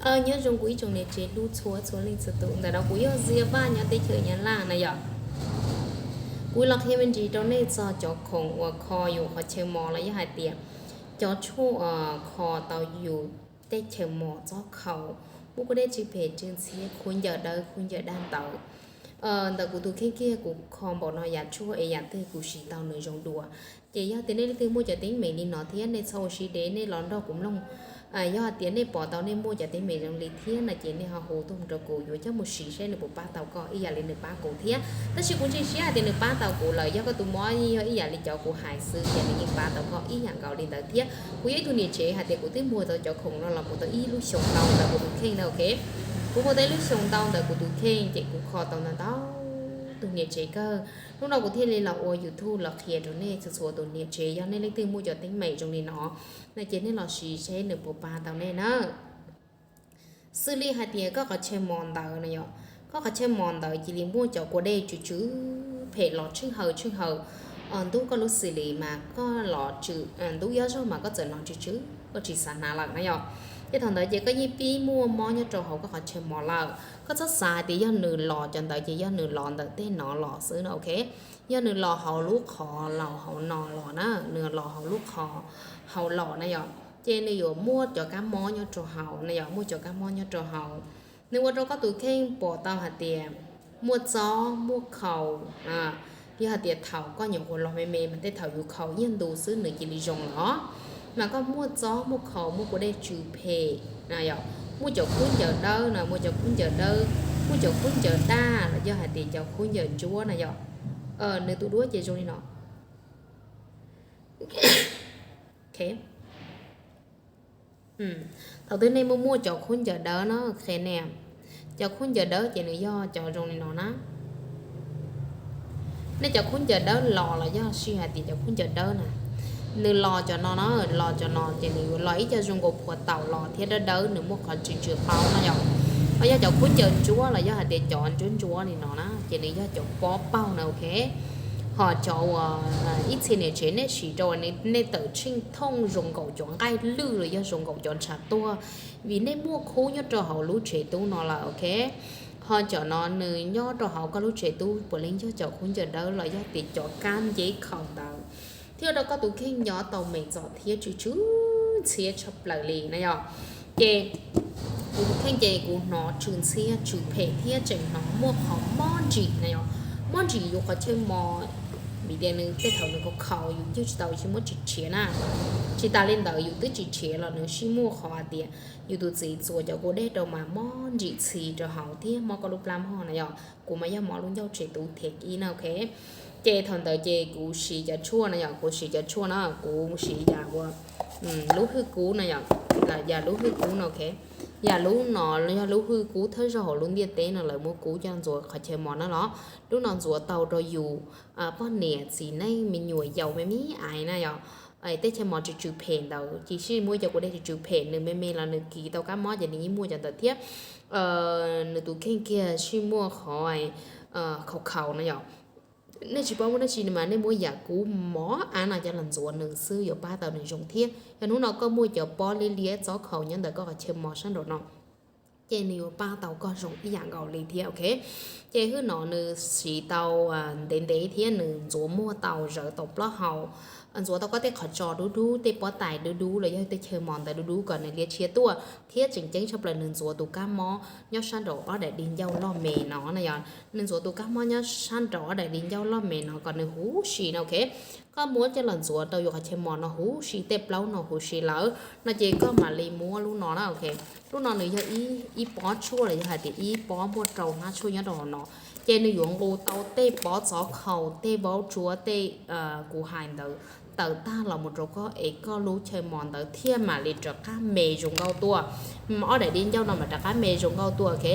Nyob zoo kuv ib tsoom niam tsev hlub txhua txhua leej txhua tus, ntawm no kuv yog Zia Vaj nyob teb chaws Nyab Laj na yom. Kuv los qhia me ntsis rau nej txog cov khoom uas kho yus qhov chaw mos los yog hais tias cov tshuaj uas kho tau yus tej chaw mos txob khaus, muaj kuj dej tsw phem tsw ntxhiab, khaub ncaws dawb khaub ncaws daj ntawd. Ntawm kuv tus kheej kiag kuv kho npaum no yam tshuaj es yam twg kuv siv tau nws zoo dua. Ces yog tias nej leej twg muaj cov teeb meem li no thiab nej txhob ua siab deb, nej los nrog kuv mloog. Yog hais tias nej pom tau nej muaj cov teeb meem zoo li thiab no ces nej ho hu tuaj mus rau kuv, yuav coj mus siv seb nws puas pab tau koj ib yam li nws pab kuv thiab. Tab sis kuv ntseeg siab hais tias nws pab tau kuv lawm, yog koj tus mob yeej yog ib yam li cov kuv hais xwb ces nws yeej pab tau koj ib yam nkaus li ntawd thiab. Kuv yog ib tug niam tsev hais tias kuv twb muag tau cov khoom no los mus tau ib lub xyoo ntau ntawm kuv tus kheej na, ok. Kuv muag tau ib lub xyoo ntau ntawm kuv tus kheej ces kuv kho tau ntau ntau tus niam tsev kawg. Hnub no kuv thiaj li los ua YouTube los qhia rau nej txhua txhua tus niam tsev, yog nej leej twg muaj cov teeb meem zoo li no, no ces nej los siv seb nws puas pab tau nej na. Xws li hais tias koj qhov chaw mos ntawd na yom, koj qhov chaw mos ntawd cia li muaj cov kua dej tsw tsw phem los tsheej haws tsheej haws, ntub koj lub xws li mas koj los tsw, ntub ib zaug mas koj txawm hnov tsw tsw, koj tsis xav hnav lawm na yom. Ces thaum ntawd ces koj yeej pib muaj mob nyob rau hauv koj qhov chaw mos lawm. Koj txhob xav hais tias yog nws los cov ntawd ces yog nws los ntawm tej no los xwb na, ok. Yog nws los hauv lub qhov laus hauv no los na, nws los hauv lub qhov hauv los na yom, ces nws yuav muaj cov kab mob nyob rau hauv na yom, muaj cov kab mob nyob rau hauv. Nws ua rau koj tus kheej pom tau hais tias muaj txob muaj khaus. Yog hais tias thaum koj nyuam qhuav los me me mas tej thaum yus khaus nyiaj ntu xwb nws cia li zoo los, mas koj muaj txob muaj khaus muaj kua dej tsw phem, muaj cov khaub ncaws dawb no, muaj cov khaub ncaws dawb, muaj cov khaub ncaws daj los yog hais tias cov khaub ncaws ntsuab na yom. Nws tus duab ces zoo li no. Thaum twg nej muaj muaj cov khaub ncaws dawb no, qhia nej, cov khaub ncaws dawb ces nws yog cov zoo li no na. Nej cov khaub ncaws dawb los los yog sij hais tias cov khaub ncaws dawb na, nws los cov no na, los cov no ces nws yuav los ib co zoo nkaus phuav taum los thiab dawb dawb, nws muaj qhov tsw tsw paub no yom. Ho yog cov khaub ncaws ntsuab los yog hais tias cov ntsuab ntsuab li no na ces nws yog cov pob paug na, ok. Ho cov uas ib txhia niam tsev nej siv rau nej tawm tsheej thooj zoo nkaus cov nqaij lwj los yog zoo nkaus cov ntshav tuag, vim nej muaj khub nyob rau hauv lub tsev tub no lawm, ok. Ho cov no nws nyob rau hauv koj lub tsev tub puav leej yog cov khaub ncaws dawb los yog tias cov kab nceb khaus ntawd, thiaj ua rau koj tus kheej nyob tau me ntxov thiab tsw tsw ntxhiab tshaj plaws li na yom. Ces kuv tus kheej ces kuv hnov tsw ntxhiab tsw phem thiab tseem hnov muaj qhov mob ntsim na yom. Mob ntsim yus qhov chaw mos, vim tias nws tej thaum nws khaus khaus yus ywg tsis tau, yus muab tsis rhiav na. Tsis tas li ntawd yus twb tsis rhiav los nws sij muaj qhov hais tias yus tus txiv txuas cov kua dej rau mas mob ntsim txhi rau hauv thiab mob koj lub plab mog na yom. Kuv mas yog mob lub ncauj tsev tub thiab ib na, ok. Ces thaum ntawd ces kuv siv cov tshuaj na yom, kuv siv cov tshuaj na, kuv siv yam ua lub hwj kub na yom, yam lub hwj kub no, ok. Yam lub no yog lub hwj kub thawj zaug hauv lub ntiaj teb no lawv muab kub coj ntxuav qhov chaw mos na los. Lub no ntxuav tau rau yus poj niam txiv neej me nyuam yaus me me aiv na yom. Tej chaw mos tsw tsw phem ntawd ces sij muaj cov kua dej tsw tsw phem, nws me me los nws kis tau kab mob ces nws yeej muaj cov ntawd thiab. Nws tus kheej kiag sij muaj qhov khaus khaus na yom. Nej tsis paub muaj dab tsi mas nej muab yam kub mos ab no coj los ntxuav nws xwb yuav pab tau nws zoo thiab. Yog hnub no koj muaj cov pob liab liab txob khaus nyob ntawm koj qhov chaw mos sab nraum no, ces nws yuav pab tau koj zoo ib yam nkaus li thiab, ok. Ces hwj no nws siv tau ntev ntev thiab nws ntxuav muag tau zawv tau plaub hau, ntxuav tau koj tej qhov tso dub dub, tej pob tais dub dub los yog tej chaw mos ntawd dub dub kom nws liab tshiab tuaj, thiab tseem ceeb tshaj plaws nws ntxuav tus kab mob nyob sab nraum ob daim di ncauj loj me no na yom. Nws ntxuav tus kab mob nyob sab nraum ob daim di ncauj loj me no kom nws huv si no, ok. Koj muab coj los ntxuav rau yus qhov chaw mos no huv si, tej plaub no huv si lawm no ces koj mam li muab lub no na, ok. Lub no nws yog ib pob tshuaj los yog hais tias ib pob muaj rau hnab tshuaj nyob rau hauv no, ces nws yuav nqus tau tej pob txov khaus, tej vaub tsuab, tej kuv hais ntawd tawm tag los mus rau koj es koj lub chaw mos ntawd thiaj mam li rov qab me zoo nkauj tuaj. Ob daim di ncauj no mam rov qab me zoo nkauj tuaj, ok.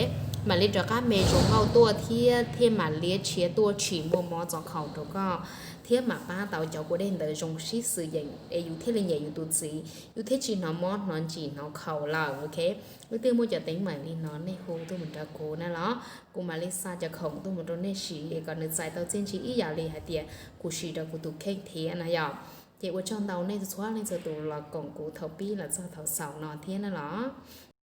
Mam li rov qab me zoo nkauj tuaj thiab thiaj mam liab tshiab tuaj tsis muaj mob txov khaus rau koj, thiab mam pab tau cov kua dej ntawd zoo sib xws yeem es yus thiaj li nyiam yus tus txiv, yus thiaj tsis hnov mob hnov ntsim hnov khaus lawm, ok. Leej twg muaj cov teeb meem li no nej hu tuaj mus rau kuv na los kuv mam li xa cov khoom tuaj mus rau nej siv es kom nws txais tau txiaj ntsig ib yam li hais tias kuv siv rau kuv tus kheej thiab na yom. Ces ua tsaug ntau nej txhua leej txhua tus los koom kuv thaum pib los txog thaum xaus no thiab na los.